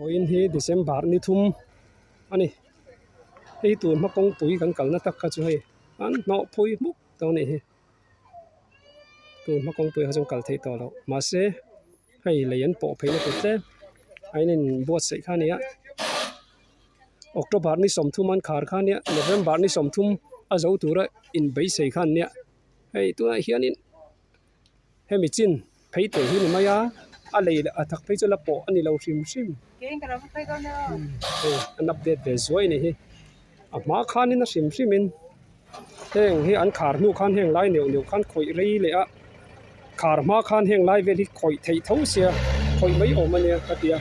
Vawiin hi December ni thum a ni. Hei tun hma kawngpui kan kalna tak kha chu hei an hnawh phui hmuk tawh a nih hi. Tun hma kawngpui kha chuan kal theih tawh loh mahse hei lei an pawh phei na tur tlem a in inbuatsaih kha a ni a. October ni 30 an khar kha a nia November ni 30 a zo tura inbeisei kha an nia hei tunah hianin hemi chin phei teh hi ni mai a a lei leh a thak phei chu la pawh a ni lo hrim hrim hei an update ve zuai a nih hi a hma khanin a hrim hrimin heng hi an khar hnu khan heng lai neuh neuh khan khawih rei leh a khar hma khan heng lai vel hi khawih theih tho sia khawih mai awm a nia ka ti a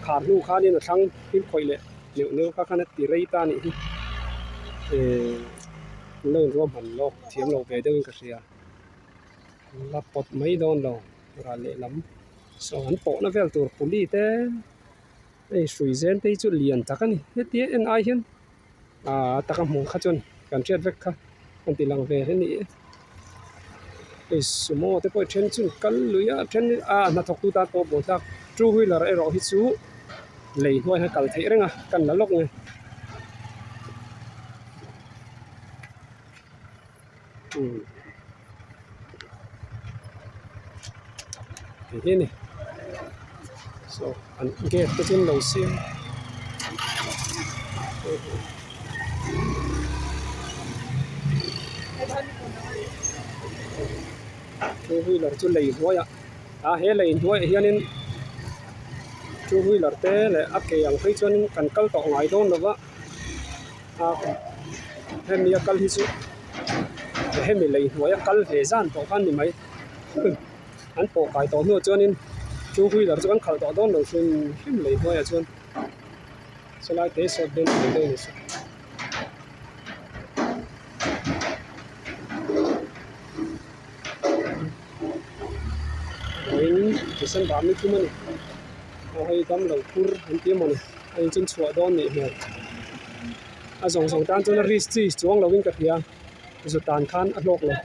khar hnu khanin a thlang hlim khawih leh neuh neuh kha khan a ti rei ta a nih hi ehh an lo inruahman lawk thiam lo ve deuhin ka hria. La pawt mai dawn lo ral lehlam saw an pawhna vel tur puli te hei hrui zen te hi chu lian tak a ni hetia en ai hian aaa taka hmuh kha chuan kan hriat vek kha an ti lang ve hle a ni e hei sumo te pawh then chu an kal lui a then a hnathawk tu tan pawh a buaithlak two wheeler erawh hi chu lei hnuai hian a kal theih reng a kan la lawk nge. Ti hi a ni saw an gate te chu an lo siam two wheeler chu lei hnuaiah a he lei hnuaiah hianin two wheeler te leh a ke ang phei chuanin kan kal tawh ngai dawn lo va. A hemi a kal hi chu hemi lei hnuaia kal ve zan tawh kha a ni mai an pawh kai tawh hnuah chuanin two wheeler chu kan khalh tawh dawn lo hrim hrim lei hnuaiah chuan sawlai te sawt dawn thei dawn a ni. Vawiin December ni thum a ni aw hei damlo phur an ti emaw ni a inchun chhuah dawn nih hmel a zawng zawng tan chuan a risk chi chuang lovin ka hria zu tan khan a hlawk lo.